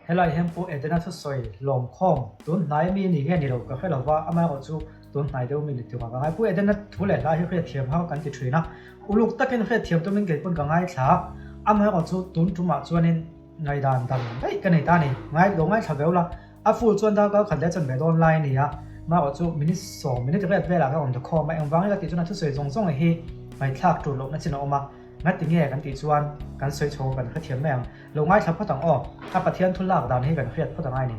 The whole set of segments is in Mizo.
Helai hian Pu Edena thusawi lawmkhawm tun hnai mi ni nge ni lo ka hre lova, amaherawhchu tun hnai deuh mi ni tur a ka ngai. Pu Edena thu leh hla hi hriatthiam har kan ti thin a, uluk takin hriatthiam tumin kei pawn ka ngaithla a, amaherawhchu tun tumah chuanin ngaihdan dang daih ka nei ta a ni. Ngai lo ngaithla veu la, a full chuan darkar khat leh a chanve dawn lai a ni a, amaherawhchu minute sawm, minute riat velah ka rawn dakhawm a, engvangin ka tih chuan a thusawi zawng zawng hi ngaihthlak tur lohna chin a awm a. Ngati nge kan tih chuan kan sawi chho kan hrethiam mai ang. Lo ngaithla phawt ang aw. A Pathian thu lak dan hi kan hriat phawt angai ni.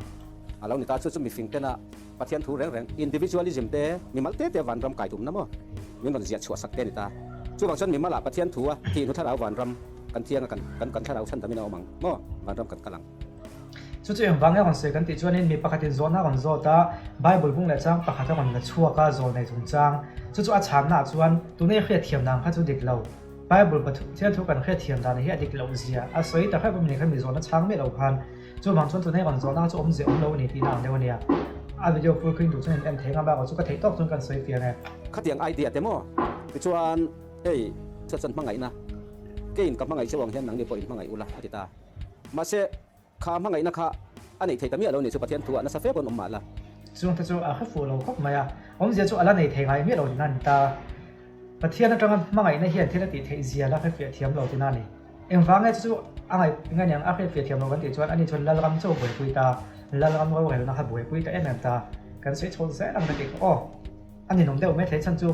A lo ni ta chu chu mifing tena Pathian thu reng reng individualism te mimal te te vanram kai tumna maw min rawn ziah chhuah sak te a ni ta. Chuvang chuan mimalah Pathian thu a thih hnu thlarau vanram kan thiang a kan kan kan thlarau chhan damin a awm ang maw vanram kan kal ang. Chu chu engvang nge rawn sawi kan tih chuanin mi pakhatin zawhna a rawn zawt a, Bible bung leh chang pakhat a rawn la chhuak a zawl nei chungchang. Chu chu a chhannaah chuan tuna i hriatthiam dan kha chu dik lo. Bible Pathian thu kan hriatthiam dan hi a dik loh zia a sawi ta hrep a ni kha mi zawhna chhang miah lo khan. Chuvang chuan tuna i rawn zawhna kha chu awmzia awm lo a ni tihna ang deuh a nia. A video full khin duh chuan in en thei ngam bakah chu ka theih tawk chuan kan sawi fiah nge. Khatiang idea te maw? Tichuan hei chuan chuan hmangaihna keiin ka hmangaih cheu ang hian nangni pawh in hmangaih ula a ti ta. Mahse, kha hmangaihna kha a neih thei ta miah lo ni chu Pathian thu ah nasa fe pawn awm mah la. Chungte chu a hre fuh lo khawp mai a, awmzia chu a la nei thei ngai miah lo tina a ni ta. Pathian atanga hmangaihna hian thil a tih theih zia la hrefiah thiam lo tina a ni. Engvang nge chu chu a ngaih nge niang a hrefiah thiam lo kan tih chuan ani chuan Lalram chu a buaipui ta, Lalram rorelna kha buaipui ta em em ta. Kan sawi chho zel ang ka tih kha aw. A ninawm deuh mai thei chhan chu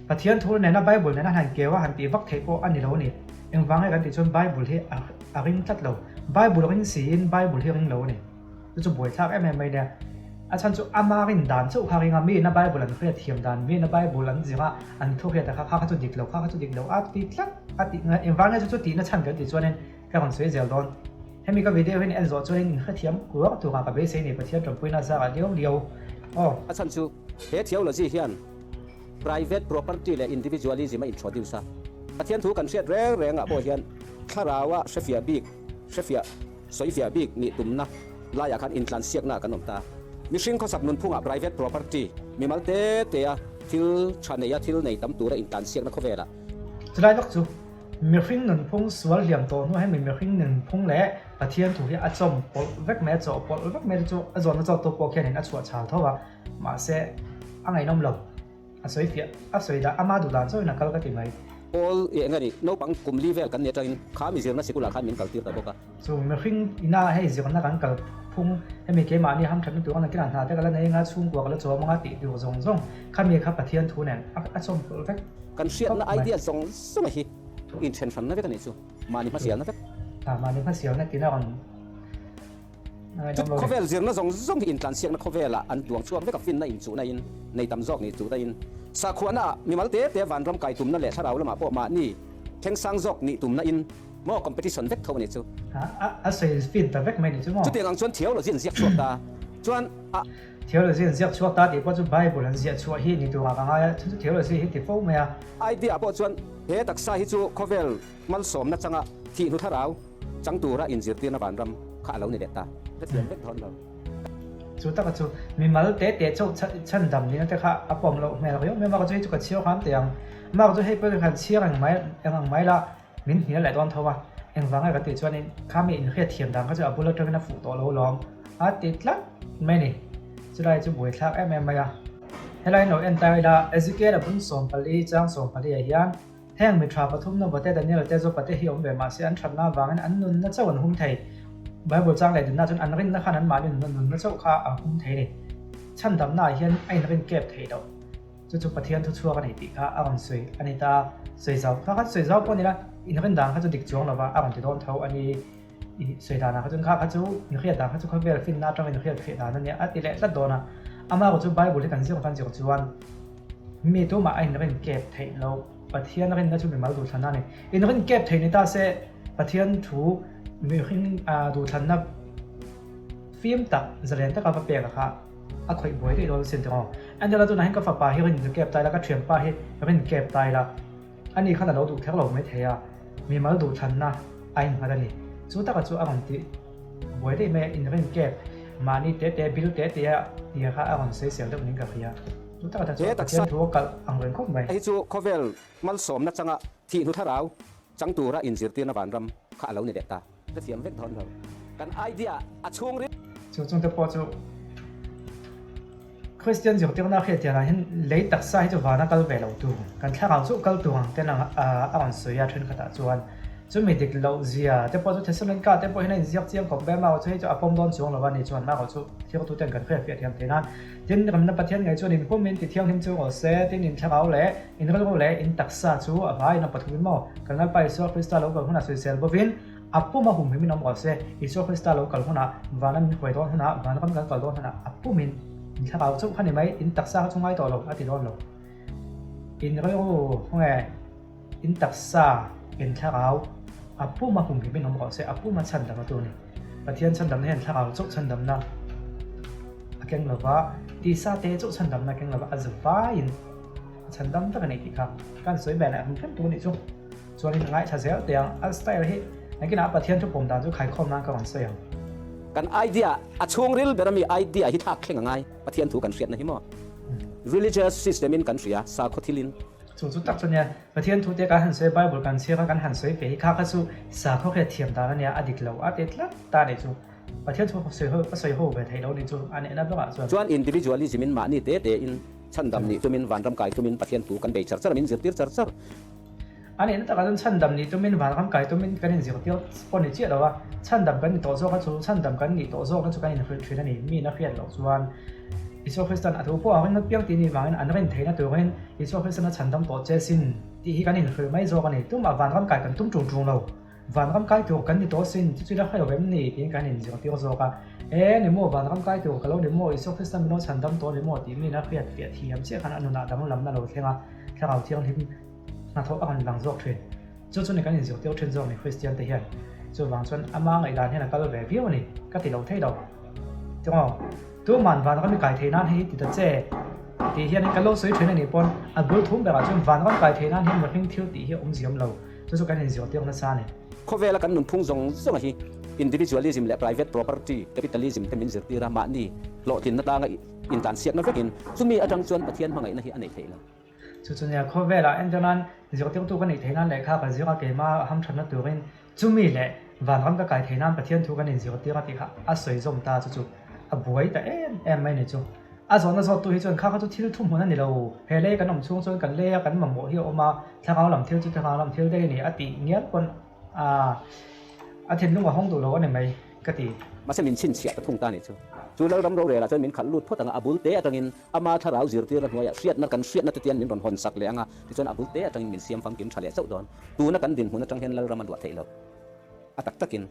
Pathian thu nena Bible nena han keu a han tih vak theih pawh a ni lo a ni. Engvang nge kan tih chuan Bible hi a ring tlat lo. Bible ring siin Bible hi ring lo a ni. Chu chu buaithlak em em mai nia. A chhan chu ama rin dan chauh kha ring a, miin a Bible an hriat thiam dan, miin a Bible an zir a, an thu hriat a kha kha kha chu dik lo, kha kha chu dik lo a ti tlat a tih ngai. Engvang nge chu chu tihna chhan kan tih chuanin ka rawn sawi zel dawn. Hemi ka video hian en zawh chuanin in hrethiam kuar turah ka beisei nei Pathian tanpuina zarah liau liau aw. A chhan chu he theology hian private property leh individualism a introduce a. Pathian thu kan hriat reng rengah pawh hian thlaraua hrefiah bik, hrefiah, sawifiah bik nih tumna laiah khan intlansiakna kan awm ta. Mihring khawsak nunphungah private property, mimal te tea thil tha neia thil nei tam tura intlansiakna khawvelah. Chulai vak chu Mihring nunphung sual hliam tawh hnuah hian mi mihring nunphung leh Pathian thu hi a chawm pawlh vek mai, a chawh pawlh vek mai te chu a zawnna chawt tu pawh khianin a chhuah chhal tho a, mahse a ngaihnawm lo, a sawi fiah, a sawi dan, ama duh dan chauhin a kal ka ti mai. Paul i eng a ni, naupang kum li vel kan nih atangin kha mi zirna sikulah khan min kaltir ta bawk a. Chu mihring ina hei zirna kan kal phung, hemi keimahni hamthatna tur a nakinah hna te ka la nei anga chhungkua ka la chawm anga tih tur zawng zawng khami kha Pathian thu nen a chawm pawlh vek. Kan hriatna idea zawng zawng a hi inthen hranna vek a nih chu, mahni hmasialna vek. Mahni hmasialna tina rawn Chu khawvel zirna zawng zawng hi intlansiakna khawvelah an duang chhuak vek a, finna inchuhna in nei tam zawk nih chuhna in sakhuana ah mimal te te vanram kai tumna leh thlarau lamah pawh mahni thleng sang zawk nih tumna in maw competition vek tho a nih chu. A sawi fin ta vek mai nih chu maw. Chutiang ang chuan theology an ziak chhuak ta chuan a. Theology an ziak chhuak ta tih pawh chu Bible an ziah chhuah hi ni turah ka ngai a, chun chu theology hi ti fo mai a. Idea pawh chuan he taksa hi chu khawvel malsawmna changa thih hnu thlarau chang tura inzirtirna vanram kha a lo ni leh ta. Ka thiam vek dawn lo. Chu taka chu mimal te te chauh chhan dam nihna te kha a pawm loh hmel riau mai a, mah chu hei chu ka chhiar hram teh ang. Mah chu hei pawh khan chhiar eng mai eng ang mai la min hnial leh dawn tho a, engvang nge kan tih chuanin kha mi inhriatthiam dan kha chu a bul atangin a fuh tawh lo lawm a ti tlat mai ni. Chulai chu buaithlak em em mai a. Helai in lo en ta ila Ezekiel a bun 14 chang 14 ah hian heng mi tha pathum Nova te Daniel te Jopa te hi awm ve mahse an thatna avangin an nunna chauh an hum thei. Bible chang leh dinna chuan an rinna khan anmahni nunna chauh kha a hum thei a ni. Chhandamna ah hian a inrin kep theih loh. Chu chu Pathian thu chhuak a ni tih kha a rawn sawi a ni ta. Sawi zau kha kha sawi zau pawh a ni la, inrin dan kha chu dik chuang lova a rawn ti dawn tho a ni. I sawi danah kha chuan kha kha chu inhriat dan kha chu khawvel finna atanga inhriat hreh dan a nia a ti leh tlat dawn a. Amah erawh chu Bible hi kan zir kan zir chuan mi tumah a inrin kep theih loh. Pathian rinna chu mimal duhthlanna a ni. Inrin kep theih ni ta se Pathian thu mihring duhthlanna fim tak zalen taka va pek a kha. A khawih buai daih dawn sin tiraw. Angela tunah hian ka fapa hi rin kep tai la, ka thianpa hi rin kep tai la. Ani khan a lo duh kher lo mai thei a, mimal duhthlanna a innghat a ni. Chu taka chu a rawn ti buai daih mai a, in rin kep mahni te te bil te te a tia kha a rawn sawisel deuh niin ka hria. Chu taka chu Pathian thu a kalh ang reng khawp mai. Hei chu khawvel malsawmna changa thih hnu thlarau chang tura inzirtirna vanram kha a lo ni leh ta. Ka thiam vek dawn lo. Kan idea a chhungril. Chu chungte pawh chu Kristian zirtirna hriattianah hian lei taksa hi chu vana kal ve lo tur, kan thlarau chu kal tur ang ten a rawn sawi a thenkhatah chuan chumi dik loh zia te pawh chu Thessalonica te pawh hian a inziak chiang khawp mai a, amaherawhchu hei chu a pawm dawn chuang lo a ni chuan amaherawhchu chu thirtu ten kan hriatfiah thiam theih nan tin remna Pathian ngei chuan inpum in tithianghlim chu rawh se tin in thlarau leh in rilru leh in taksa chu a vaiin a pathumin maw kan Lalpa Isua Krista lo kal hunah sawisel bovin A pum a humhim in awm rawh se. Isua Krista lo kal hunah, vana min hruai dawn hunah, vanram kan kal dawn hunah a pumin in thlarau chauh kha ni mai, in taksa kha chu ngai tawh lo a ti dawn lo. In rilru nge in taksa, in thlarau a pum a humhim in awm rawh se, a pum a chhandam a tur ni. Pathian chhandamna hian thlarau chauh chhandamna a keng lova, tisa te chauh chhandamna a keng lova, a zavaiin a chhandam vek a ni tih kha kan sawi ve leh hrim hrim tur a nih chu. Chuanin a ngaithla zel teh ang. A style hi nakinah Pathian thu pawm dan chu khaikhawm nan ka rawn sawi ang. Kan idea, a chhungril ber ami idea hi thlak thleng a ngai. Pathian thu kan hriatna hi maw? Religious system in kan hria, sakhaw thil in. Chu chu tak chu nia, Pathian thu te kan han sawi, Bible kan chhiar a kan han sawi ve hi kha kha chu sakhaw hriat thiam dan a nia, a dik lo a ti tlat ta nih chu. Pathian thu sawi ho, a sawi ho ve theih lo nih chu a nehna berah chuan. Chuan individualism in mahni te te in chhandam nih tumin vanram kai tumin Pathian thu kan bei char char a, min zirtir char char. A nihna takah chuan chhandam nih tumin vanram kai tumin kan inzirtir pawh ni chiah lo a, chhandam kan ni tawh zawk a chu chhandam kan nih tawh zawkna chu kan inhrilh thin a ni. Miin a hriat loh chuan Isua Kristan a thu pawh a ring apiang tih nih vangin an rin theihna turin Isua Kristan a chhandam tawh che sin tih hi kan inhrilh mai zawk a ni. Tumah vanram kai kan tum ṭung ṭung lo. Vanram kai tur kan ni tawh sin chu chu ila hre lo em ni tiin kan inzirtir zawk a. E ni maw vanram kai tur ka lo ni maw Isua Kristan min lo chhandam tawh ni maw tih miin a hriat fiah thiam chiah khan a nunah danglamna lo thleng a, Thlarau Thianghlim hnathawh a rawn lang zawk thin. Chu chu ni kan inzirtir thin zawk ni Kristian te hian. Chuvang chuan ama ngaihdan hian a kal ve viau a ni, ka ti lo thei lo. Tingaw, tuman vanram i kai thei nan hei ti ta che tih hian ka lo sawi thin a nih pawn a bul thum berah chuan vanram kai thei nan hian mihring thil tih hi a awm ziam lo. Chu chu kan inzirtir nasa a ni. Khawvela kan nunphung zawng zawng a hi individualism leh private property capitalism te min zirtir a, mahni hlawhtlinna tlanga intlansiakna vekin chumi atang chuan Pathian hmangaihna hi a neih theih lo. Chu chu nia, khawvelah entir nan zirtirtu ka neih theih nan lehkha ka zir a, keimah hamthatna turin chumi leh vanram ka kai theih nan Pathian thu kan inzirtir a tih kha a sawi zawm ta chu chu a buai ta em em mai ni chu. A zawhna zawttu hi chuan kha kha chu thil thuhmun a ni lo, he lei kan awm chhung chuan kan lei a kan mamawh hi a awm a, thlarau lam thil chu thlarau lam thil daih a ni a tih ngial pawn a thinlung a hawng duh lo a ni mai ka ti. Mahse min chhinchhiah ta thung ta ni chu. Chu Lalram rorel-ah chuan min khalh lut phawt ang a, a bul te atangin Ama thlarau zirtir a hnuaiah hriatna kan hriatna te tian min rawn hawn sak leh ang a, tichuan a bul te atangin min siam famkim tha leh chauh dawn. Tuna kan dinhmun atang hian Lalram a luah theih lo. A tak takin.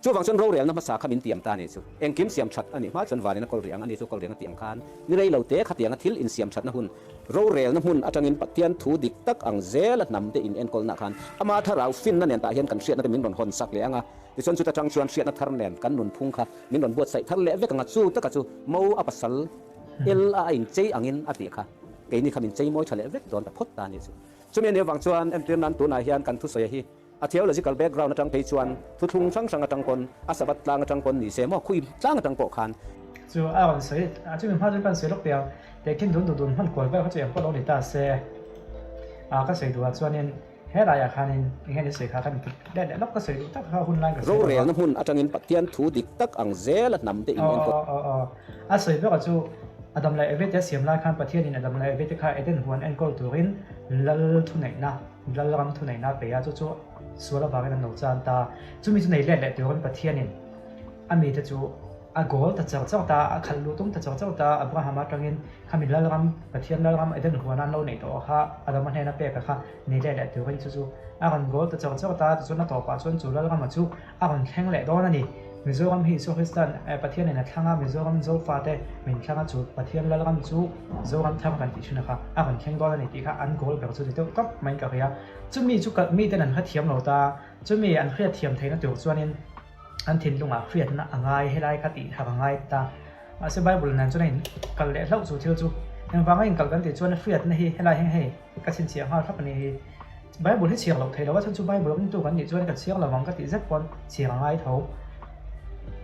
Chuvang chuan rorelna hmasa kha min tiam ta a nih chu. Engkim siam that a nih hma chuan vanin a kawl rih ang a ni chu kawl riang a tih ang khan ni rei lo te khatianga thil insiam thatna hun rorelna hmun atangin Pathian thu dik tak ang zela hnam te in enkawlna khan ama thlarau finna nen tah hian kan hriatna te min rawn hawn sak leh ang a, tichuan chuta tang chuan hriatna thar nen kan nunphung kha min rawn buatsaih thar leh vek ang a, chu taka chu mo a pasal el a a inchei angin a tih kha keini kha min chei mawi tha leh vek dawn ta phawt ta a nih chu. Chumi a nih avang chuan entir nan tunah hian kan thusawi hi A theological background atang phei chuan thuthlung hrang hrang atang pawn, a Sabbath tlang atang pawn ni se maw, khui tlang atang pawh khan. Chu a rawn sawi, a chumi hma chuan kan sawi lawk teh ang, tehkhin dun duh dun hman kual vel kha chu eng pawh lo ni ta se. A ka sawi duhah chuanin he laiah khanin eng nge ni sawi kha kan ti leh leh lawk ka sawi duh tak kha hun laiin ka sawi lo va. Rorelna hmun atangin Pathian thu dik tak ang zela hnam te in enkawl. Aw aw aw a sawi bawk a chu Adam leh Eve te a siam lai khan Pathianin Adam leh Eve te kha Eden huan enkawl turin Lal thuneihna Lalram thuneihna a pe a, chu chu sual avangin an lo chan ta. Chumi chu nei let leh turin Pathianin a mite chu a goal ta char char ta, a khalh luh tum ta char char ta. Abraham atangin khami Lalram, Pathian Lalram Eden huana an lo neih tawh kha Adama hnena pek a kha nei let leh turin chu chu a rawn goal ta char char ta. Tichuan a tawpah chuan chu Lalrama chu a rawn thleng leh dawn a ni. Mizoram hi Isua Kristan Pathianin a thlang a, Mizoram Zofate min thlang a, chu Pathian Lalram chu Zoram thlang kan tih thin a kha a rawn thleng dawn a ni tih kha an goal ber chu ni deuh tawp maiin ka hria. Chumi chu miten an hrethiam lo ta, chumi an hriatthiam theihna tur chuanin an thinlungah hriatna a ngai helai kha tih har a ngai ta. Mahse Bible nen chuan a inkal leh hlauh chu thil chu engvanga inkal kan tih chuan hriatna hi helai hian hei ka chhinchhiah nghal thlap a ni hi. Bible hi chhiar loh theih loh a chhan chu Bible ringtu kan nih chuan ka chhiar lo ang ka tih zet pawn chhiar a ngai tho.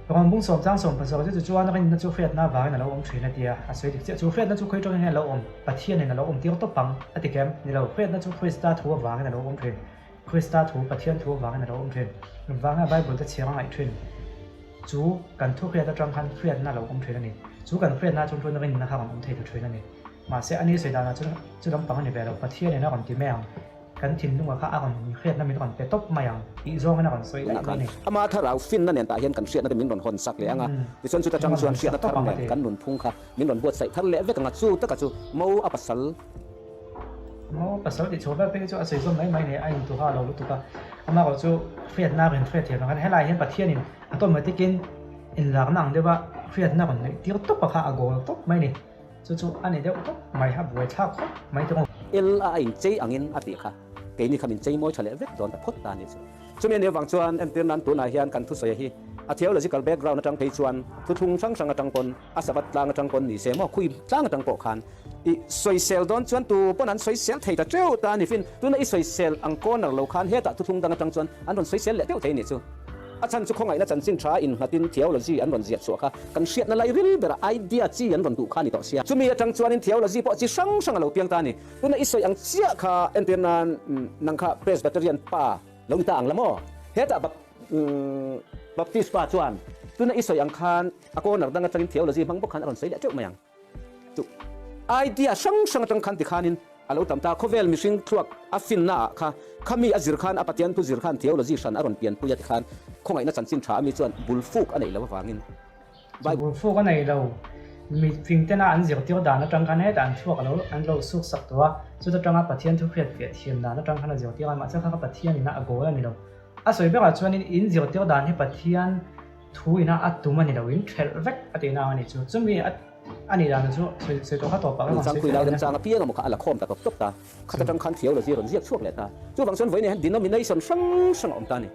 Rawngbung sawm chang sawm pasarih chu chuan rinna chu hriatna avangin a lo awm thin a tia a sawi dik chiah. Chu hriatna chu khawi tawngin hian a lo awm? Pathianin a lo awm tir tawp ang a ti kem? Ni lo, hriatna chu Krista thu avangin a lo awm thin. Krista thu, Pathian thu avangin a lo awm thin. Engvanga Bible te chhiar a ngaih thin? Chu kan thuhriat atang khan hriatna a lo awm thin a ni. Chu kan hriatna chuan chuan rinna kha a rawn awm thei ta thin a ni. Mahse a ni sawi danah chuan chu lampang a ni ve lo, Pathianin a rawn ti mai ang, kan thinlungah kha a rawn hriatna min rawn pe tawp mai ang tih zawngin a rawn sawi daih mai a ni. Ama thlarau finna nen tah hian kan hriatna te min rawn hawn sak leh ang a, tichuan chuta tang chuan hriatna thar nen kan nunphung kha min rawn buatsaih thar leh vek ang a, chu taka chu Mo a pasal. Mo pasal tih chhuah vel phei hi chu a sawi zawm mai mai nia, a intuha lo lutuk a. Amaherawh chu hriatna a rawn hriat thiam ang khan helaiah hian Pathianin automatic in inlakna ang deuha hriatna rawn neih tir tawp a kha a goal tawp mai a ni. Chu chu a ni deuh tawp mai, a buai thlak khawp mai tawng. El a a inchei angin a tih kha keini kha min chei mawi tha leh vek dawn ta phawt ta a nih chu. Chumi anih avang chuan entir nan tunah hian kan thusawi hi a theological background atang phei chuan thuthlung hrang hrang atang pawn a sabat tlang atang pawn ni se maw khui tlang atang pawh khan i sawisel dawn chuan tu pawn an sawisel thei ta teuh ta a ni fin tuna i sawisel ang corner lo khan hetah thuthlung dang atang chuan an rawn sawisel leh deuh thei a nih chu. A chhan chu khawngaihna chanchin tha innghatin theology an rawn ziah chhuah kha kan hriatna lai ril berah idea chi an rawn duh kha a ni tawh sia. Chumi atang chuanin theology pawh chi hrang hrang a lo piang ta a ni. Tuna i sawi ang chiah kha entir nan nang kha Presbyterian pa lo ni ta ang la maw? Hetah Baptist pa chuan tuna i sawi ang khan a corner dang atangin theology hmang bawk khan a rawn sawi leh teuh mai ang. Chu idea hrang hrang atang khan tikhanin a lo tam ta. Khawvel mihring thluak a finna ah kha khami a zir khan a Pathian thu zir khan theology hran a rawn pianpui a tikhan khawngaihna chanchin tha ami chuan bul fuk a neih loh avangin Bible Bul fuk a nei lo. Mi fing tena an zirtir dan atang khan hetah an thluak a lo an lo suk sak tawh a, chuta tanga Pathian thu hriat fiah thiam dan atang khan a zirtir a, mahse kha kha Pathian ina a goal a ni lo. A sawi berah chuanin in zirtir dan hi Pathian Thu ina a tum a ni lo in ṭhelh vek a tihna ang a nih chu. Chumi a a nih dan chu sawi sawi tawh kha tawp ah ka rawn Nungchang sawi khui lai fiah remchang apiang emaw kha a la khawm ta tawp tawp ta. Khat atang khan theology a rawn ziak chhuak leh ta. Chuvang chuan vawiin ah hian denomination hrang hrang a awm ta a ni.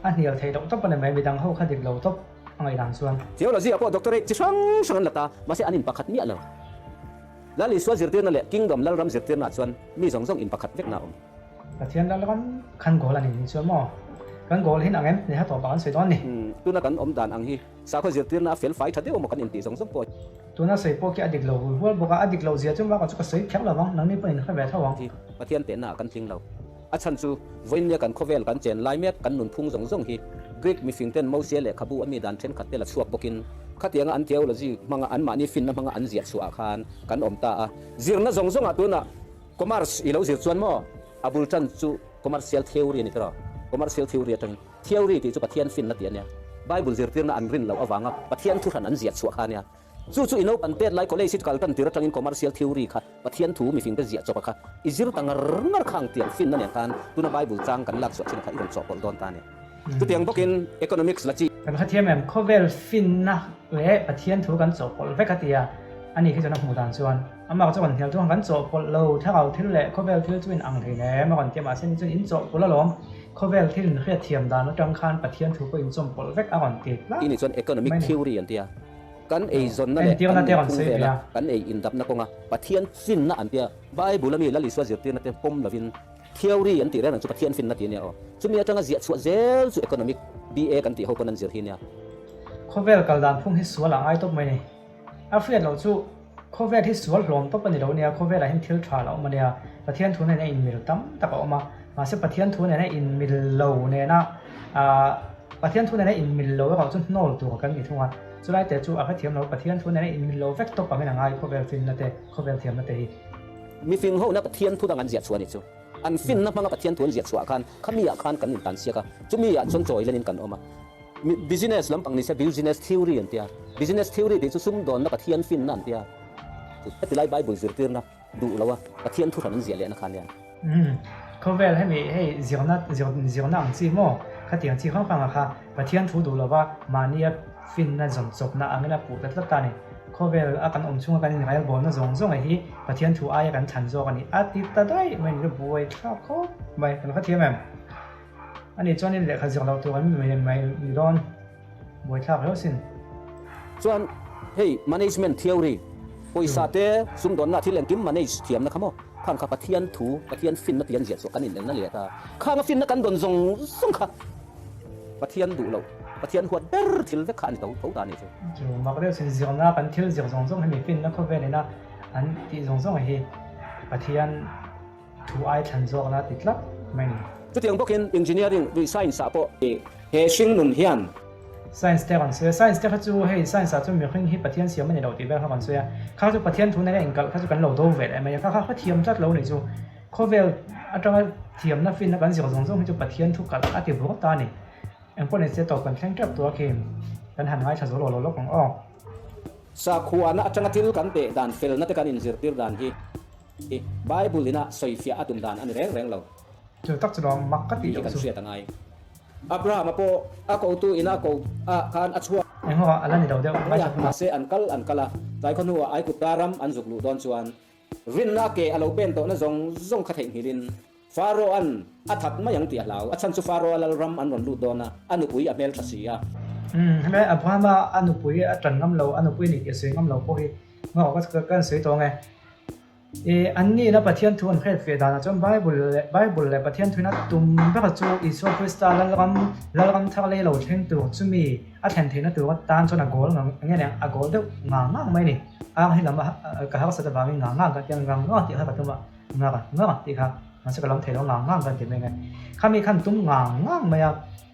A hnial theih loh tawp a ni mai, midang ho kha dik lo tawp a ngaihdan chuan. Theology ah pawh doctorate chi hrang hrang an la ta, mahse an in pakhat miah lo. Lal Isua zirtirna leh Kingdom Lalram zirtirna ah chuan mi zawng zawng in pakhat vekna a awm. Pathian Lalram khan goal a ni ni chuan maw? Kan goal hin ang em? Ni ha tawpah kan sawi dawn ni. Tuna kan awm dan ang hi sakhaw zirtirna a fel fai tha deuh maw kan intih zawng zawng pawh. Tuna sawi pawh khi a dik lo hul hual bawk a, a dik loh zia chu bakah chu ka sawi kher lo vang, nangni pawh in hre ve tho ang. Hi Pathian tehna ah kan tling lo. A chhan chu vawiinnia kan khawvel kan chen lai mek kan nunphung zawng zawng hi Greek mifing ten Mosia lehkhabu a mi dan thenkhat te la chhuak bawkin khatianga an theology hmanga anmahni finna hmanga an ziah chhuah ah khan kan awm ta a. Zirna zawng zawngah tunah Commerce i lo zir chuan maw? A bul tan chu commercial theory a ni tawh. Commercial theory atangin theory tih chu Pathian finna tih a nia. Bible zirtirna an rin loh avanga Pathian thuhran an ziah chhuah kha a nia. Chu chu i naupan pet lai college i kal tan tir atangin commercial theory kha Pathian thu mifingte ziah chawpa kha i zir ta ngar ngar kha ang tiang finna nen khan tuna Bible chang kan lak chhuah chin kha i rawn chawhpawlh dawn ta a ni. Chutiang bawkin economics la chi. Kan hrethiam em? Khawvel finna leh Pathian thu kan chawhpawlh vek a ti a, ani khi chuan a hmuh dan chuan amah chu kan hnial chu kan chawhpawlh lo, thlarau thil leh khawvel thil chu in ang hlei nem a rawn ti a, mahse ni chuan in chawhpawlh alawm, khawvel thil in hriatthiam dan atang khan Pathian thu pawh in chawmpawlh vek a rawn ti tlat Ini chuan economic mai a ni. theory an ti a, kan eizawnna leh Entirna kan te a rawn nunphung sawi ve vela a. kan ei indapna kawnga Pathian finna an ti a, Bible ami Lal Isua zirtirna te pawm lovin Theory an tih reng reng chu Pathian finna tih a nia aw. Chumi atanga ziah chhuah zel chu Economic BA kan tih ho pawn an zir hi nia. Khawvel kal dan phung hi sual a ngai tawp mai ni. A hriat loh chu khawvel hi sual hlawm tawp a ni lo nia, khawvelah hian thil tha la awm a nia. Pathian thu nena inmil tam tak a awm a, mahse Pathian thu nena inmil lo nena ah Pathian thu nena inmil lo erawh chu hnawl tur kan ni thung a. Chulai te chu a hrethiam lo, Pathian thu nena inmil lo vek tawp angin a ngai khawvel finna te, khawvel thiamna te hi. Mifing ho na Pathian thu dang an ziah chhuah a nih chu. An finna hmanga Pathian thu an ziah chhuah ah khan khami ah khan kan intan siak a, chumi ah chuan chawi lenin kan awm a. Business lampang ni se business theory an tia. Business theory tih chu sumdawnna Pathian finna an tia. Heti lai Bible zirtirna duh lo a Pathian thu hran an ziah lehna kha ania. Umm khawvel hemi hei zirna zirna ang chi maw khatiang chi hrang hrang ah kha Pathian thu duh lova mahnia finna zawn chawpna angin a puh ta tlat ta a ni. Khawvel a kan awm chhunga kan inrail bawlna zawng zawng hi Pathian thu aia kan thlan zawk a ni. A ti ta daih mai ni chu buai thlak khawp mai. Kan va thiam em? Ani chuanin lehkha zir loh tur an mi mai ni dawn. Buai thlak riau sin. Chuan hei management theory, pawisa te sumdawnna thil engkim manage thiamna kha maw? Khang kha Pathian thu, Pathian finna tih an ziah chhuah kan inelna leh ta. Khanga finna kan dawn zawng zawng kha Pathian duh loh, Pathian huat ber thil vek kha a ni tho tho ta a nih chu. Chu mak deuh sin zirna kan thil zir zawng zawng hemi finna khawvel ina an tih zawng zawng hi Pathian thu ai thlan zawkna ti tlat mai a ni. Chutiang bawkin engineering, science ah pawh he hringnun hian. Science te kan sawi a, science te kha chu hei science ah chuan mihring hi Pathian siam a ni lo tih vel kha kan sawi a, kha chu Pathian thu nena inkalh kha chu kan lo do ve leh mai a, kha kha thiam tlat lo nih chu khawvel atanga thiamna finna kan zir zawng zawng hi chu Pathian thu kalh a ti bur ta a ni. Engpawh ni se tawp kan thleng tep tur a khi kan han ngaithla zo lo lo lawk ang aw. Sakhuana atanga thil kan teh dan felna te kan inzirtir dan hi Bible ina sawifiah a tum dan a ni reng reng lo. Chu tak chu lawm mak ka tih Tih hi loh kan chu. hriat a ngai. Abraham-a pawh a kotu ina a ko a khan a chhuak. Engho a la ni lo deuh Mai a, ngaithla mahse an kal an kal a, tlai khaw hnuah Aigupta ram an zuk luh dawn chuan rinna ke a lo pen tawhna zawng zawng kha theihnghilhin Pharaoh-a'n a that mai ang tih a hlau. A chhan chu Pharaoh-a lal ram an rawn lut dawn a, a nupui a hmeltha si a. Umm, helai Abraham-a a nupui a tan ngam lo, a nupui a ni tih a sawi ngam lo pawh hi ngaw ka kan sawi tawng e. I an nihna Pathian thu an hriat feh danah chuan Bible leh Bible leh Pathian thuina tum ber chu Isua Krista Lalram Lalram thar lei lo thleng tur chumi a thlen theihna tur atan chuan a goal ngang enge nia a goal deuh ngang ngang mai a ni. Ar hi lam a ka harsat avangin ngang ngang ka tia ngang ngang tih kha ka tum a ngang ngang tih kha mahse ka lam thei lo ngang ngang ka ti mai nge. Khami khan tum ngang ngang mai a.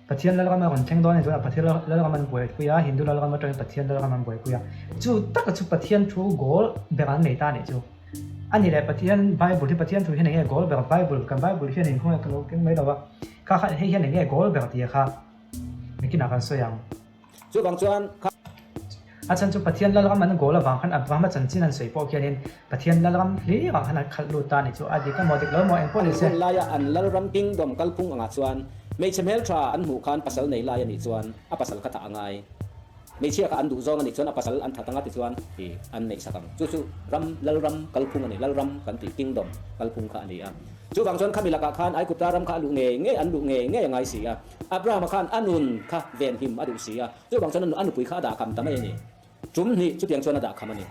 Pathian Lalram a rawn thleng dawn a ni chuan a Pathian Lalram an buaipui a, Hindu Lalram atangin Pathian Lalram an buaipui a. Chu taka chu Pathian thu goal ber an nei ta a nih chu. A ni leh Pathian Bible hi Pathian thu hian enge goal ber Bible kan Bible hian in khawngaih ka lo keng mai lo a, kha kha hei hian enge goal ber tih kha nikinah kan sawi ang. Chuvang chuan kha. A chhan chu Pathian Lalram an goal avang khan Abrahama chanchin an sawi pawh khianin Pathian Lalram hlir ah khan an khalh lut ta a nih chu. A dik emaw dik lo emaw engpawh ni se. Hun laia an Lalram kingdom kalphung angah chuan hmeichhe hmeltha an hmuh khan pasal nei lai a nih chuan a pasal kha thah a ngai. Hmeichhia kha an duh zawng a nih chuan a pasal an that anga tichuan ih an neih sak ang. Chu chu ram Lalram kalphung a ni. Lalram kan tih kingdom kalphung kha a ni a. Chuvang chuan khami lakah khan Aigupta ram kha a luh ngei ngei an luh ngei ngei a ngai si a. Abrahama khan a nun kha venhim a duh si a. Chuvang chuan a nupui kha a dah kham ta mai a ni. Tum hnih chutiang chuan a dah kham a ni.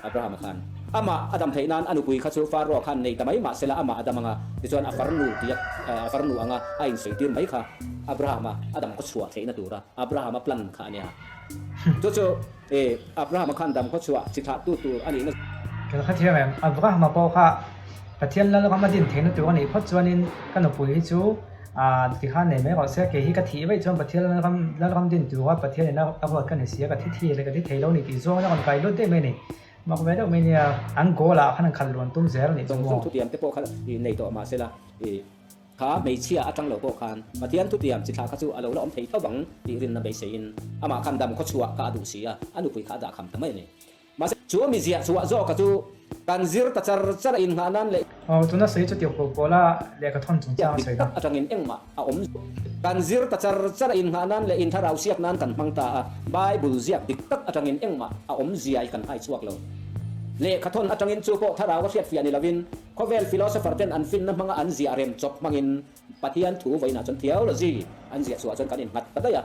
Abrahama khan amah a dam theih nan a nupui kha chu Pharaoh khan nei ta mai mah sela amah a dam anga, tichuan a farnu tia a farnu anga a insawi tir mai kha Abrahama a dam khaw chhuah theihna tura Abrahama plan kha a nia. Chu chu Abrahama khan dam khaw chhuah chi thlah tu tur a nihna. Ka la hrethiam em? Abrahama pawh kha Pathian Lalram a din theihna tur a nih phawt chuanin ka nupui hi chu A ti khan nei mai rawh se, kei hi ka thih vaih chuan Pathian Lalram Lalram din tura Pathian in a ruat ka ni si a, ka thi thi leh ka thi thei lo ni tih zawngin a rawn kai lut daih mai a ni. Mak ve deuh mai nia, an goal ah khan an khalh luan tum zel a nih chu Zawng maw? zawng thutiam te pawh kha i nei tawh mah sela, i kha hmeichhia atang lo pawh khan Pathian thutiam chi thlah kha chu a lo la awm thei tho vang tih rinna beiseiin amah khan dam khawchhuah kha a duh si a, a nupui kha a dah kham ta mai a ni. Mahse, chu mi ziah chhuah zawka chu kan zir ta char char a inngah nan leh. Aw, tuna sawi chu tirhkoh pawla lehkha thawn chungchang a Dik sawi tak na. atangin engmah a awm. Kan zir ta char char a inngah nan leh inthlarau siak nan kan hmang ta a, Bible ziak dik tak atangin engmah a awm zia hi kan hai chhuak lo. Lehkha thawn atangin chu pawh thlarau a hriatfiah ni lovin, khawvel philosopher ten an finna hmanga an ziah rem chawp hmangin Pathian thu vawiinah chuan theology an ziah chhuah chuan kan innghat ta daih a.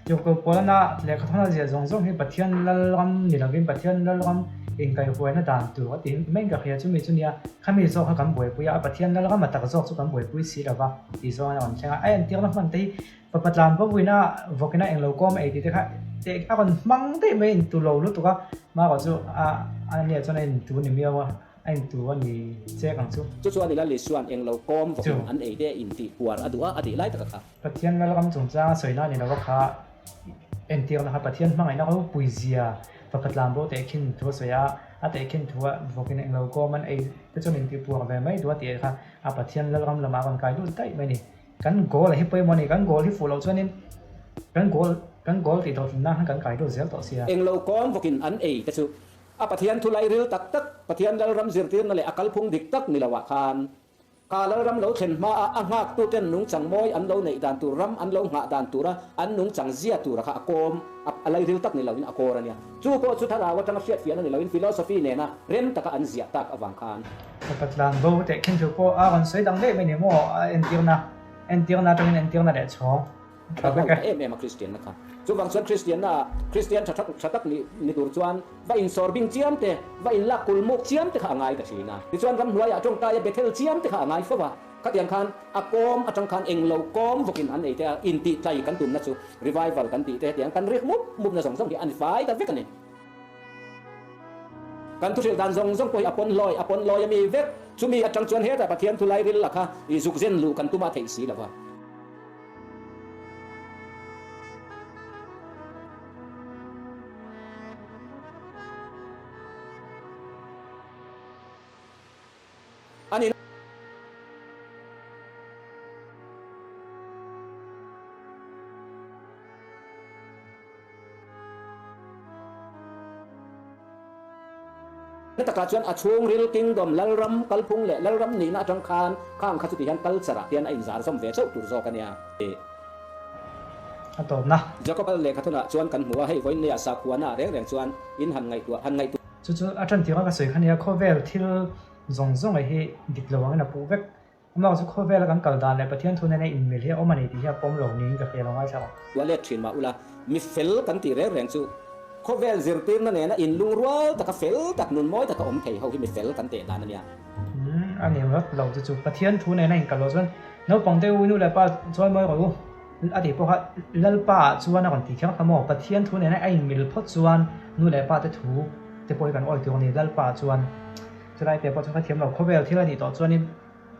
Tirhkoh Paulana lehkha thawn a ziah zawng zawng hi Pathian Lalram ni lovin Pathian Lalram inkaihhuaina dan tur a ti mai ka hria. Chumi chu nia, khami zawk kha kan buaipui a, Pathian Lalram a tak zawk chu kan buaipui si lova tih zawng a rawn thleng a. A entirna hman te hi Fapa tlan vawiina vawkina englo kawm a ei tih te kha teh a rawn hmang daih mai intu lo lutuk a, mahrawh chu a ania chuan a intu ni miau a. A intu a ni chek ang chu. Chu chuan ila Lisuan englo kawm vawkin an ei te intih puar a duh a, a tih lai taka kha. Pathian Lalram chungchanga sawina a ni lova kha entirna kha Pathian hmangaihna ropui zia fapa tlanbo tehkhin thu a sawi a, a tehkhin thu a vawkin englo kawm an ei te chuan intih puar ve mai duh a tih kha a Pathian Lalram lamah a rawn kai lut daih mai a ni. Kan goal a hi pawimawh a ni, kan goal hi fuh loh chuanin kan goal kan goal tih tawh tlinna khan kan kai lut zel tawh sia. Englo kawm vawkin an ei te chu A Pathian thu lairil tak tak, Pathian Lalram zirtirna leh a kalphung dik tak ni loah khan, kha Lalram lo thlen hmaah a nghaktuten nungchang mawi an lo neih dan tur, ram an lo nghah dan tura an nungchang zia tura kha a kawm, a lairil tak ni loin a kawr a nia. Chu pawh chu thlarau atanga hriatfiahna ni loin philosophy nena rem taka an ziah tak avang khan. Ka tlan bo teh khin thu pawh a rawn sawi dang daih mai ni maw? A entirna, entirna atangin entirna leh chhawng. Ka hlauh ta em em a Kristian na kha. Chuvang chuan Kristian na ah Kristian tha tak tha tak ni ni tur chuan va insawr bing chiam te, va inlak kul muk chiam te kha a ngai ta thin a. Tichuan ramhnuai ah tawngtai a Bethel chiam te kha a ngai fo va. Khatiang khan a kawm atang khan englo kawm vawkin an ei te a, intih tlai kan tumna chu revival kan tih te hetiang kan rik mup mup na zawng zawng hi a ni fai ta vek a ni. Kan thuhrilh dan zawng zawng pawh hi a pawn hlawi a pawn lawi a mi vek. Chumi atang chuan hetah Pathian thulai ril la kha i zuk zen luh kan tum a theih si lo va. Na takah chuan a chhungril Kingdom, Lalram, kalphung leh Lalram nihna atang khan khang kha chuti hian culture ah hian a inzar zawm ve chauh tur zawk a nia. A tawpna. Jacob-a lehkhathunah chuan kan hmu a, hei vawiin leiah sakhuana ah reng reng chuan in han ngaihtuah han ngaihtuah. Chu chu a tan tirh a ka sawi kha nia, khawvel thil zawng zawng hi dik lo angin a puh vek. Amah chu khawvela kan kal dan leh Pathian thu nena inmil hi a awm a ni tih hi a pawm lo niin ka hria lo ngaithla ang. Tua let thin mah ula, mi fel kan tih reng reng chu khawvel zirtirna nena inlungrual taka fel tak nun mawi taka awm thei ho hi mi fel kan teh dan a nia. Umm a ni rat lo chu chu Pathian thu nena inkal loh chuan naupang te u nu leh pa chuan mawi rawh u a tih pawh kha Lalpa ah chuan a rawn ti kher kha maw Pathian thu nena a inmil phawt chuan nu leh pa te thu te pawh hi kan awi tur a ni Lalpa ah chuan Chulai te pawh chu ka thiam lo, khawvel thil a nih tawh chuanin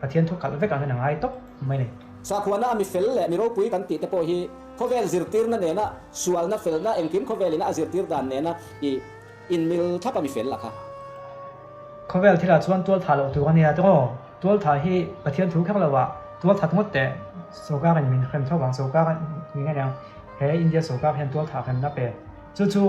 Pathian thu kalh vek angin a ngai tawp mai ni. Sakhuana a mi fel leh mi ropui kan tih te pawh hi khawvel zirtirna nena sualna felna engkim khawvelina a zirtir dan nena i inmil thlap a mi fel a kha. Khawvel thilah chuan tual thah loh tur a nia tawh. Tual thah hi Pathian thu kher lo ah tual that ngawt teh sawrkarin min hrem tho vang sawrkar ni nge niang he India sawrkar hian tual thah hremna pe chu chu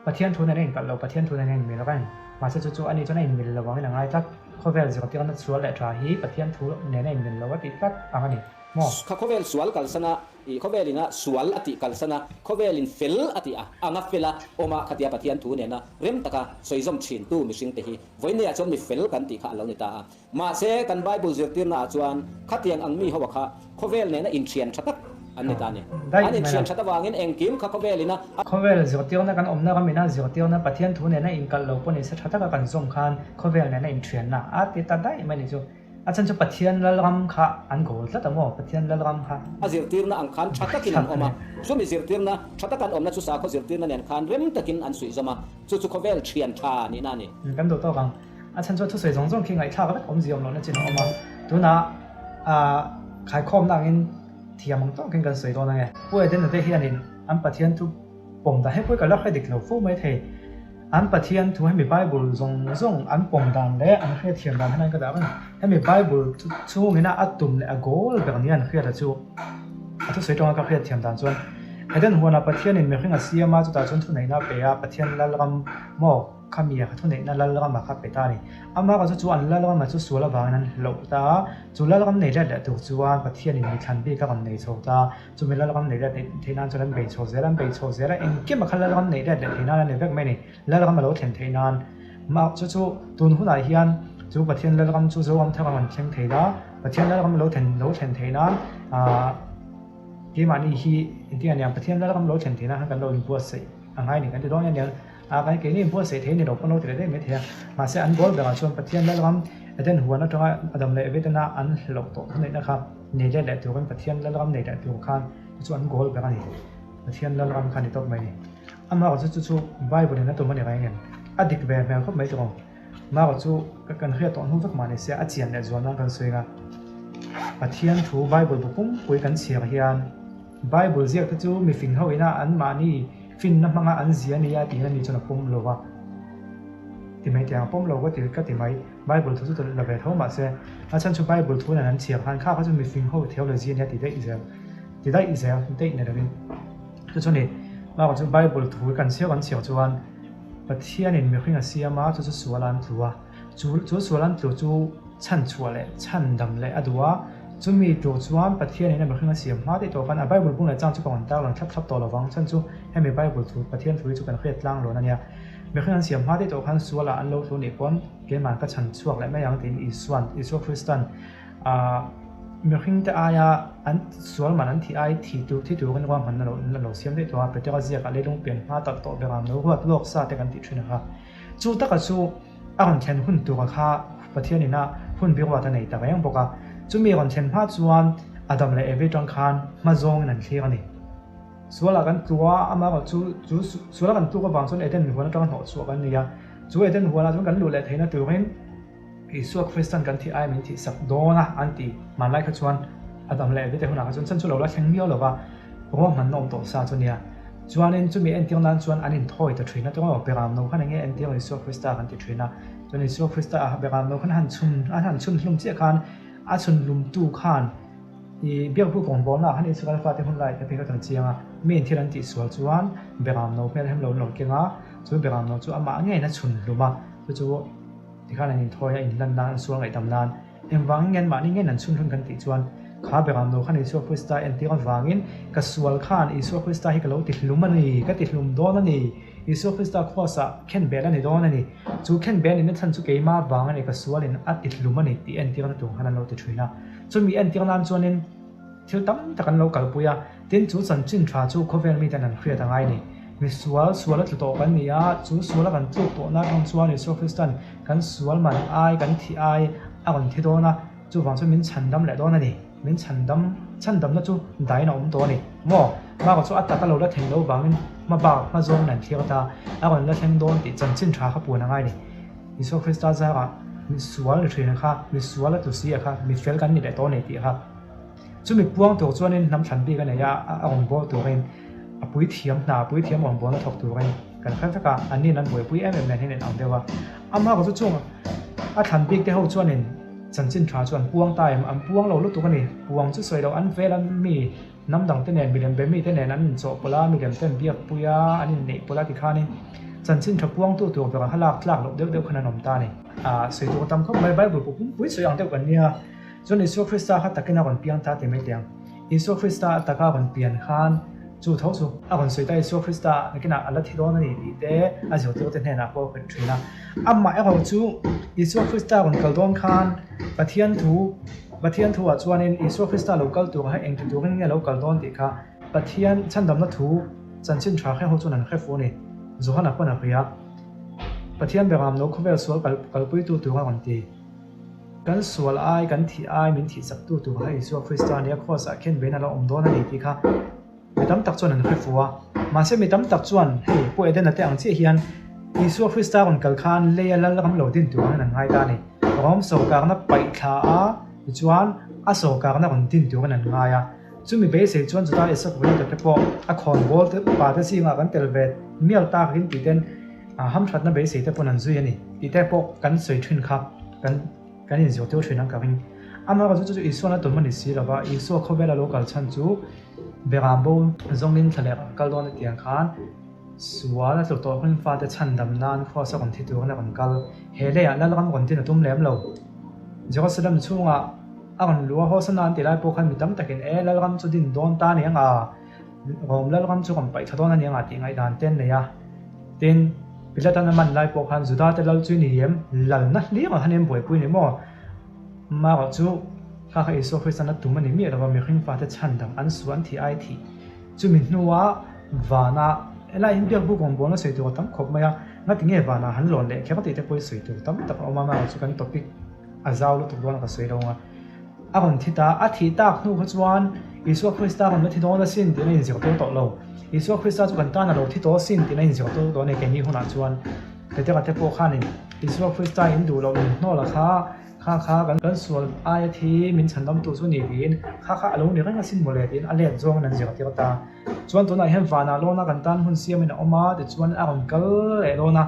Pathian thu nen a inkalh lo, Pathian thu nen a inmil reng. Mahse chu chu ani chuan a inmil lo angin a ngai tlat. Khawvel zirtirna sual leh tha hi Pathian thu nen a inmil lo a tih tlat ang a ni maw? Kha khawvel sual kalsana i khawvel ina sual a tih kalsana khawvel in fel a tih a anga fela awma khatia Pathian thu nena rem taka sawizawm thintu mihringte hi vawiineiah chuan mi fel kan tih kha a lo ni ta a. Mahse, kan Bible zirtirna ah chuan khatiang ang mi ho a kha khawvel nena inthian tha tak an ni ta a ni. An inthian that avangin engkim kha khawvel ina a. Khawvel zirtirna kan awmna ram ina zirtirna Pathian thu nena inkalh lo pawh nise tha taka kan zawm khan khawvel nena inthianna a ti ta daih mai ni chu. A chhan chu Pathian Lalram kha an goal tlat a maw? Pathian Lalram kha. A zirtirna ang khan tha takin an awm a, chumi zirtirna tha taka an awmna chu sakhaw zirtirna nen khan rem takin an suihzawm a, chu chu khawvel thian tha nihna a ni. Kan duh tawk ang. A chhan chu thusawi zawng zawng khi ngaihthlak vek awmzia awm lohna chin a awm a, tunah ah khaikhawmna angin thiam ang tawkin kan sawi dawn ange. Pu Edena te hianin an Pathian thu pawm dan hei pawh hi ka la hre dik lo fo mai thei. An Pathian thu hemi Bible zawng zawng an pawm dan leh an hriatthiam dan hian ka dah reng. Hemi Bible chhungina a tum leh a goal ber nia an hriat a chu a thusawi tawng a ka hriatthiam dan chuan Eden huanah Pathianin mihring a siam a, chutah chuan thuneihna a pe a, Pathian Lalram maw? Khami a kha thuneihna Lalrama kha pe ta a ni. Amah chu chu an Lalrama chu sual avangin an hloh ta a, chu Lalram nei let leh tur chuan Pathianin mi thlan bik a rawn nei chho ta. Chumi Lalram nei let theih nan chuan an bei chho zel a, an bei chho zel a, engkim a kha Lalram nei let leh theih nan a ni vek mai a ni. Lalram a lo thlen theih nan. Mah chu chu tun hunah hian chu Pathian Lalram chu Zoram thar a rawn thleng thei la, Pathian Lalram lo thlen lo thlen theih nan aah keimahni hi engtin a niang Pathian Lalram lo thlen theih nan khan kan lo inbuatsaih a ngai a ni kan ti dawn nia niang. A kan keini buatsaih thei ni lo pawn lo ti leh daih mai thei a. Mahse an goal berah chuan Pathian Lalram Eden huan atanga Adam leh Evi-tena an hlauh tawh thuneihna kha nei let leh turin Pathian Lalram nei leh tur khan chu chu an goal ber a ni. Pathian Lalram kha ni tawp mai ni. Amaherawhchu chu chu Bible in a tum a ni reng em? A dik ve hmel khawp mai tawh ang. Amaherawhchu kan hriat tawh hnu vek mah ni se a chian leh zual nan kan sawi ang a. Pathian thu Bible bu pumpui kan chhiar hian Bible ziak te chu mifing ho ina anmahni Finna hmanga an zia nia tiin ani chuan a pawm lo va. Ti mai tiang a pawm lo ka ti ka ti mai. Bible thu chu la ve tho mahse a chhan chu Bible thu nen an chhiar khan kha kha chu mifing ho theology ania ti daih zel ti daih zel daih ni lovin chu chu ni bakah chu Bible thu kan chhiar kan chhiar chuan Pathianin mihring a siam a chu chu sual an tlu a. Chu chu sual an tlu chu chhan chhuah leh chhan dam leh a duh a, chumi tur chuan Pathianin a mihring a siam hma daih tawh khan a Bible bung leh chang chu ka rawn tar lang thlap thlap tawh lovang chhan chu hemi Bible thu Pathian thu hi chu kan hriat tlang lawn a nia. Mihring an siam hma daih tawh khan sualah an lo tlu nih pawn keimah ka chhan chhuak leh mai ang tiin Isuan Isua Kristan ah mihringte aia an sual man an thih ai thi tur thi turin ruahmanna lo an lo siam daih tawh a, Petera ziakah leilung pian hma tak tawh berah no ruat lawk sa te kan tih thin ang a. Chu taka chu a rawn thlen hun tura kha Pathian ina hun biruat a nei ta reng bawk a. Chumi rawn thlen hma chuan Adam leh Evi tang khan hma zawngin an thlir a ni. Sualah kan tlu a, amaherawh chu chu suala kan tluk avang chuan Eden huan atanga hnawh chhuah kan ni a. Chu Eden huanah chuan kan luh leh theihna turin Isua Kristan kan thih ai min thih sak dawn a an ti. Hmanlai kha chuan Adam leh Evi te hunah kha chuan chan chu lo la thleng miau lo va, ruahmanna awm tawh sa chu nia. Chuanin chumi entir nan chuan an inthawi ta thin a, tawng aw Beram no khan enge entir Isua Krista kan ti thin a. Chuan Isua Krista a Beram no khan han chhun an han chhun hlum chiah khan a chhun hlumtu khan i biakbuk rawngbawlna ah khan Israel fate hun lai te phei kha kan chiang a, miin thil an tihsual chuan Beram no hmel hem lo an lo keng a, chu Beram no chu amah ngeiin a chhun hlum a, chu chu. Tikhan an inthawi a, inhlan nan, an sual ngaihdam nan. Engvangin nge anmahni nge an chhunhlun kan tih chuan, kha beram lo khan Isua Krista entir avangin ka sual khan Isua Krista hi ka lo tihlum a ni, ka tihlum dawn a ni, Isua Krista kraws-ah khenbel a ni dawn a ni, chu khenbel nihna chhan chu keimah vang a ni, ka sualin a tihlum a ni tih entirna tur khan an lo ti thin a. Chumi entir nan chuanin thil tam tak an lo kalpui a, tin chu chanchin tha chu khawvel miten an hriat a ngai a ni. Mi sual, sual a tlu tawh kan ni a, chu suala kan tluk tawhna atang chuan Isua Kristan kan sual man ai, kan thi ai a rawn thi dawn a, chuvang chuan min chhandam leh dawn a ni. Min chhandam, chhandamna chu dain a awm tawh a ni. Maw? Maka chu a tak a lo la thlen loh vangin hma bak hma zawngin an thlir ta, a rawn la thleng dawn tih chanchin tha kha puan a ngai a ni. Isua Krista zarah mi sual ni thin kha, mi sual a tlu si a kha, mi fel kan ni leh tawh a ni tih kha. Chumi puang tur chuanin hnam thlan bik a nei a, a rawn bawl turin a puithiam hna, a puithiam rawn bawlna thawk turin kan hre vek a, anni'n an buaipui em em nen hian in ang deuh a. Amah chu chung a thlan bik te ho chuanin chanchin tha chu an puang ta em? An puang lo lutuk a ni. Puang chu sawi loh an vel a mi hnam dang te nen, milem be mi te nen an inchawhpawlh a, milem ten biakpui a, an inneih pawlh a tikhanin chanchin tha puangtu tur berah kha lak tlak loh deuh deuh khan an awm ta a ni. Sawi tur a tam khawp mai, Bible pawh pumpui sawi ang deuh kan nia. Chuan Isua Krista kha takin a rawn piang ta ti mai teh ang. Isua Krista a taka a rawn pian khan chu tho chu a rawn sawi ta Isua Krista nakinah a la thi dawn a ni tih te a zirtirte hnenah pawh a hrilh thin a. Amah erawh chu Isua Krista rawn kal dawn khan Pathian thu Pathian thuah chuanin Isua Krista lo kal turah hi engti turin nge lo kal dawn tih kha Pathian chhandamna thu chanchin tha hre ho chuan an hre fu a ni. Johana pawn a hria. Pathian beram lo khawvel sual kalpuitu tur a rawn ti. Kan sual ai, kan thih ai, min thih chaktu tur kha Isua Krista a nia, Kraws-ah khen vein a lo awm dawn a ni tih kha mi tam tak chuan an hre fu a. Mahse mi tam tak chuan hei Pu Edena te ang chiah hian Isua Krista rawn kal khan leia lal ram lo din tur angin an ngai ta a ni. Rom sawrkarna paih thla a tichuan a sawrkarna rawn din turin an ngai a. Chumi beisei chuan Juda Isaac Vawlita te pawh a khawnbawl te upa te zingah kan tel ve mial tak in tih ten hamthatna beisei te pawn an zui a ni tih te pawh kan sawi thin kha kan kan inzirtir thin ang ka ring. Amaherawhchu chu chu Isuan a tum a ni si lova, Isua khawvela lo kal chhan chu Beram bo zawngin thla leh kal dawn a tiang khan sual a tlu tawh hring fate chhandam nan Kraws a rawn thi turin a rawn kal. He leiah Lalram rawn din a tum lem lo. Jerusalem chhungah A rawn luh a, Hosana an ti lai pawh khan mi tam takin e, Lalram chu din dawn ta aniang a, Rom Lalram chu rawn paih thla dawn aniang a tih ngaihdan te an nei a. Tin, Pilatan a man lai pawh khan Juda te lal chu i ni em? Lalna hliam ang khan em buaipui ni maw? Marawh chu kha kha Isua Kristan a tum a ni miah lova, mihring fate chhandam an suh an thih ai thih. Chumi hnua vana helai hian biak buk rawngbawlna sawi tur a tam khawp mai a, ngati nge vanah han lawn leh kher tih te pawh hi sawi tur tam tak a awm a, marawh chu kan topic A zau lutuk dawn a ka sawi lo ang a. A rawn thi ta, a thih tak hnu kha chuan Isua Krista rawn la thi dawn asin tiin a inzirtir tawh lo. Isua Krista chu kan tan a lo thi tawh asin tiin a inzirtir tawh a ni keini hunah chuan. Petera te pawh khanin Isua Krista in duh loh min hnawl a kha, kha kha kan sual aia thi min chhandamtu chu ni tiin kha kha a lo ni reng asin mawle tiin a let zawngin an zirtir ta. Chuan tunah hian vanah lawna kan tan hun siamin a awm a, tichuan a rawn kal leh dawn a,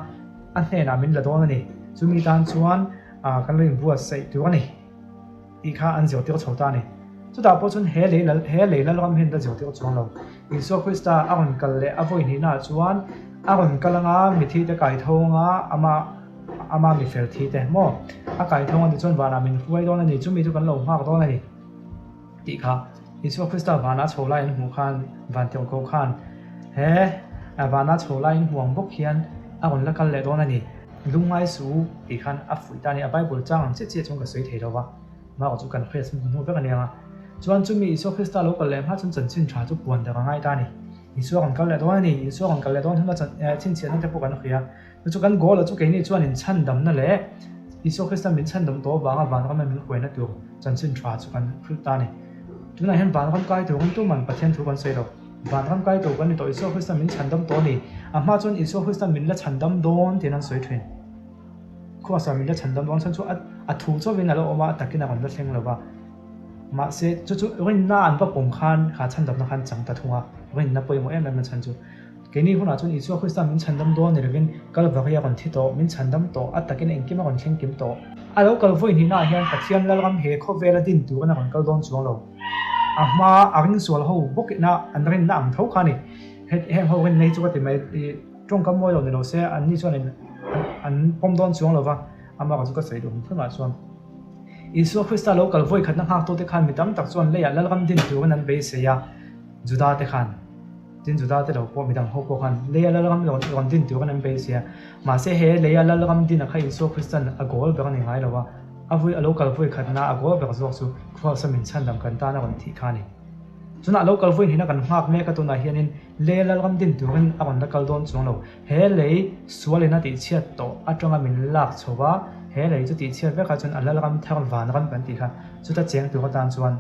a hnenah min la dawn a ni. Chumi tan chuan Ah, kan lo inbuatsaih tur a ni tih kha an zirtir chho ta a ni. Chutah pawh chuan he lei lal, he lei lal ram hian la zirtir chuang lo. Isua Krista a rawn kal leh a vawi hnihnaah chuan a rawn kal anga mithi te kai tho anga ama ama mi fel thi te maw a kai tho ang tichuan vanah min hruai dawn a ni, chumi chu kan lo nghak dawn a ni tih kha Isua Krista vanah chho lai an hmuh khan Vantirhkoh khan he vanah chho lai in hmuh ang bawk hian a rawn la kal leh dawn a ni. Lungngai suh u tih khan a fuih ta a ni. A Bible chang ang chiah chiah chuan ka sawi thei lo va, Mark chu kan hriat hnu vek a nia. Chuan chumi Isua Krista lo kal leh hma chuan chanchin tha chu puan dak a ngai ta a ni. Isua rawn kal leh dawn a ni. Isua rawn kal leh dawn huna chhinchhiahna te pawh kan hria. Chu chu kan goal-a chu keini chuan inchhandamna leh Isua Krista min chhandam tawh avanga vanrama min huaina tur chanchin tha chu kan hrilh ta a ni. Tunah hian vanram kai turin tuman Pathian thu kan sawi lo. Vanram kai tur kan ni tawh, Isua Krista min chhandam tawh a ni. A hma chuan Isua Krista min la chhandam dawn tiin an sawi thin. Khuasa min la chhandam dawn chhan chu a thu chauhin a lo awm a, a takin a rawn la thleng lo va. Mahse, chu chu rinna an va pawm khan kha chhandamna khan chang ta thung a, rinna pawimawh em em a chhan chu. Keini hunah chuan Isua Krista min chhandam dawn ni lovin Kalvari a rawn thi tawh, min chhandam tawh, a takin engkim a rawn thleng kim tawh. A lo kal vawi hnihnaah hian Pathian Lalram he khawvela din turin a rawn kal dawn chuang lo. A hma a ringsual ho bawk ina an rinna ang tho kha a ni. Heng ho rinna hi chu ka ti mai, i tawngkam mawi lo ni lo se anni chuan in an pawm dawn chuang lo va. Amah chu ka sawi duh hum hrim ah chuan Isua Krista lo kal vawi khatna nghaktute khan mi tam tak chuan leiah Lalram din turin an beisei a, Juda te khan. Tin Juda te lo pawh midang ho pawh khan leia Lalram rawn din turin an beisei a. Mahse he leia Lalram din a kha Isua Kristan a goal ber a ni ngai lo a, a vui a lo kal vawi khatna a goal ber zawk chu Kraws a min chhandam kan tan a rawn thih kha a ni. Chunah lo kal vawi hnihna kan nghak mek a tunah hianin lei Lalram din turin a rawn la kal dawn chuang lo. He lei sualin a tihchhiat tawh atanga min lak chho va, he lei chu tihchhiat vekah chuan a Lalram thar vanram kan tih kha chuta cheng tur atan chuan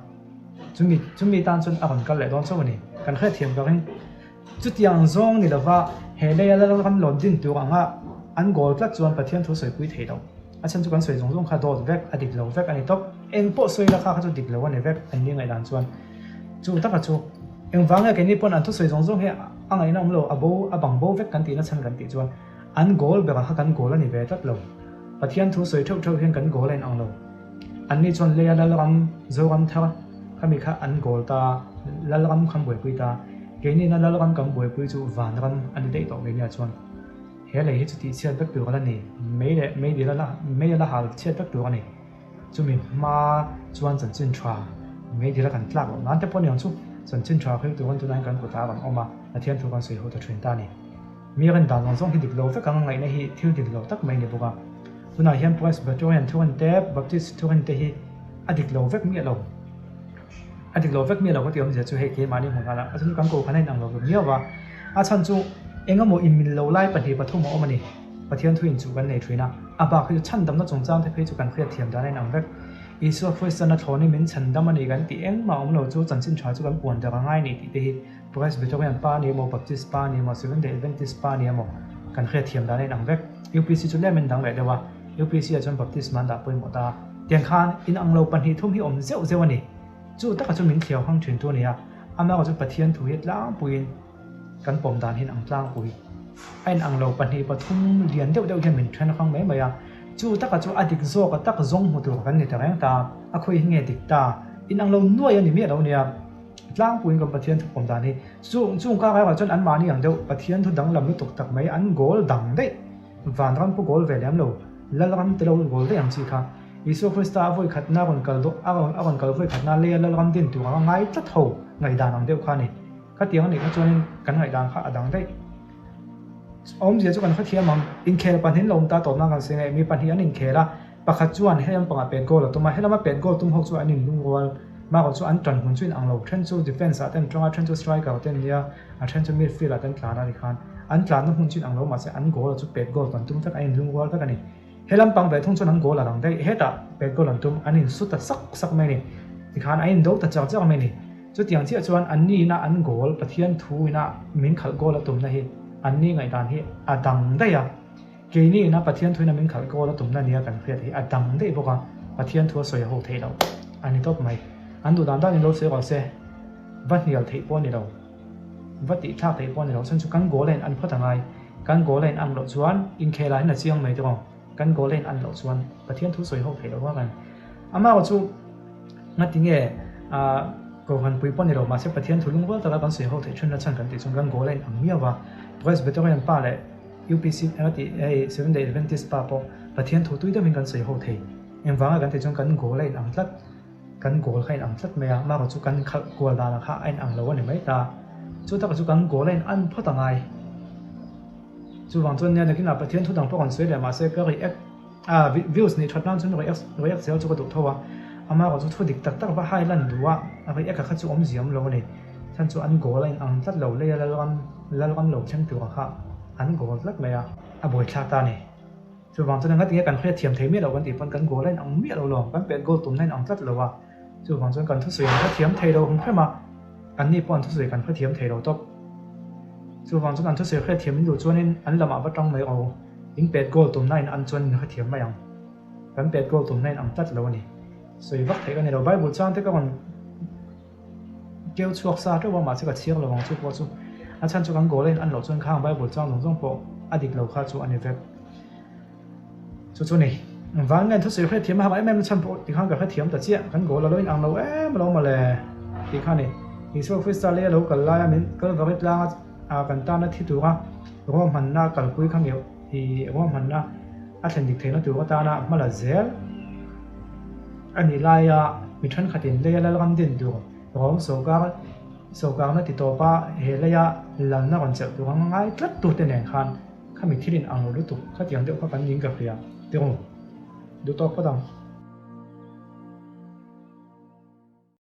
chumi chumi tan chuan a rawn kal leh dawn chauh a ni. Kan hriatthiam karin chutiang zawng ni lova he leia Lalram lawn din tur anga an goal tlat chuan Pathian thu sawipui thei lo. A chhan chu kan sawi zawng zawng kha dawt vek, a dik lo vek a ni tawp. Eng pawh sawi la kha kha chu dik lo a ni vek an ni ngaihdan chuan. Chu taka chu engvang nge keini pawn an thusawi zawng zawng hi a ngaihna awm lo, a bo, a bang bo vek kan tihna chhan kan tih chuan an goal berah kha kan goal a ni ve tlat lo. Pathian thu sawi theuh theuh hian kan goal a inang lo. Anni chuan leia Lalram, Zoram thar khami kha an goal ta, Lalram khan buaipui ta. Keiniina Lalram kan buaipui chu Vanram a ni daih tawh keiniah chuan. He lei hi chu tih chhiat vek tur a la ni, mei leh mei dil a la mei a la hal chhiat vek tur a ni. Chumi hma chuan chanchin tha mei dil a kan tlak loh nan te pawh a ni ang chu, chanchin tha hril turin tunah hian kan kutah a rawn awm a, Pathian thu kan sawi ho ta thin ta a ni. Mi rin dan zawng zawng hi dik lo vek ang a ngaihna hi thil dik lo tak mai a ni bawk a. Tunah hian Presbyterian thurin te, Baptist thurin te hi a dik lo vek miah lo. A dik lo vek miah lo ka ti awmzia chu hei keimahni hmuh danah a chhan chu kan kohhran a inang lo vek miau va, a chhan chu eng emaw inmil lo lai pahnih pathum a awm a ni. Pathian thu inchuh kan nei thin a, a bak hi chu chhandamna chungchang te phei chu kan hriat thiam dan a inang vek. Isua Kristan a thlawnin min chhandam a ni kan tih engmah awm lo chu chanchin tha chu kan puan dak a ngai ni tih te hi Presbyterian pa a ni emaw Baptist pa a ni emaw Seventh Day Adventist pa a ni emaw kan hriat thiam dan a inang vek. UPC chu lem in dang leh deuh a, UPC ah chuan Baptist man dah pawimawh ta a. Tiang khan inang lo pahnih thum hi awm zeuh zeuh a ni. Chu taka chu min thliau hang thin tu a ni a, amah chu Pathian thu hi tlangpuiin kan pawm dan hi inang tlangpui. A inang lo pahnih pathum lian deuh deuh hian min then hrang mai mai a, chu taka chu a dik zawk a tak zawng hmu tur kan ni ta reng ta, a khawi hi nge dik ta, inang lo nuai a ni miah lo nia. Tlangpuiin kan Pathian thu pawm dan hi chu chung kar erawh chuan anmahni ang deuh Pathian thu danglam lutuk tak mai an goal dang daih vanram pawh goal ve lem lo Lalram te lo goal daih ang chi kha Isua Krista a vawi khatna rawn kal dawh a rawn a rawn kal vawi khatna leia Lalram din tur anga ngai tlat ho ngaihdan ang deuh kha a ni. Khatiang a nih kha chuanin kan ngaihdan kha a dang daih. Awmzia chu kan hrethiam ang inkhel pahnihin lo awm ta tawpna kan sawi ngaih mi pahnih an inkhel a. Pakhat chuan helam pangah pet goal a tum a, helama pet goal tum ho chu an inlungrual. Bakah chu an tan hmun chu inang lo, then chu defence ah te an tang a, then chu striker te an nia, a then chu midfield ah te an tlan a tikhan an tlanna hmun chu inang lo mahse an goal ah chu pet goal kan tum vek, an inlungrual vek a ni. Helam pang ve thung chuan an goal a lang daih, hetah pet goal an tum, an insu ta sak sak mai a ni. Tikhan an indo ta char char mai a ni. Chutiang chiah chuan anni ina an goal, Pathian thu ina min khalh goal a tumna hi anni ngaihdan hi a dang daih a. Keini ina Pathian thuin a min khalh kawl a tumna nia kan hriat hi a dang daih bawk a, Pathian thu a sawi a ho theih loh a ni tawp mai. An duh dan danin lo sawi rawh se, va hnial theih pawh a ni lo, va tih thlak theih pawh a ni lo, chhan chu kan goal a in an phawt a ngai, kan goal a in ang loh chuan inkhel ah hian a chiang mai tawh, kan goal a in an loh chuan Pathian thu sawi ho theih loh vang a ni. Amah chu ngati nge ah Kohhran pui pawh a ni lo, mahse Pathian thu lungrual taka kan sawi ho theih thin na chhan kan tih chuan kan goal a in ang miau va, Presbyterian pa leh UPC eng a tih hei Seventh Day Adventist pa pawh Pathian thu tui deuhin kan sawi ho thei. Engvanga kan tih chuan kan goal a inang tlat, kan goal kha a inang tlat mai a, mahka chu kan khalh kual danah kha a inang lo a ni mai ta. Chu taka chu kan goal a in an phawt a ngai. Chuvang chuan nia nakinah Pathian thu dang pawh kan sawi leh mahse ka react a views nih that nan chuan react react zel chu ka duh tho a, amah chu thu dik tak tak va hai lan duh a, a react a kha chu awmzia awm lo a ni. Chhan chu an goal a inang tlat lo, leia Lalram Lalram lo thleng tur kha an goal tlat mai a, a buaithlak ta a ni. Chuvang chuan engati nge kan hriatthiam thei miah lo kan tih pawn kan goal a inang miah lo lawm, kan pet goal tumna a inang tlat lo a, chuvang chuan kan thusawi an hrethiam thei lo hum hrem a, anni pawh an thusawi kan hrethiam thei lo tawp. Chuvang chuan an thusawi hriatthiam in duh chuanin an lamah va tang mai rawh u, in pet goal tumna in an chuan in hrethiam mai ang. Kan pet goal tumna inang tlat lo a ni. Sawi vak theih ka ni lo, Bible chang te ka rawn. Keu chhuak sa teuh a, mahse ka chhiar lo ang chu pawh chu a chhan chu kan goal a in an loh chuan khang Bible chang zawng zawng pawh a dik lo kha chu a ni vek. Chu chu ni. Van ngen thusawi hrethiam a hak em em na chhan pawh tikhan ka hrethiam ta chiah, kan goal a lo in ang lo em lo mawle tih kha ni. Isua Krista lei a lo kal lai a min Kalvari tlanga kan tana thi tura ruahmanna kalpui kha ngeuh i ruahmanna. A thlen dik theihna tur atana hma la zel a nih laia mi thenkhatin leia lalram din tur Rom sawrkar sawrkarna ti tawpa he leia lalna rawn chelh tur anga ngai tlat tute nen khan khami thil in ang lo lutuk khatiang deuh kha kan ning ka hria tirung duh tawk phawt ang.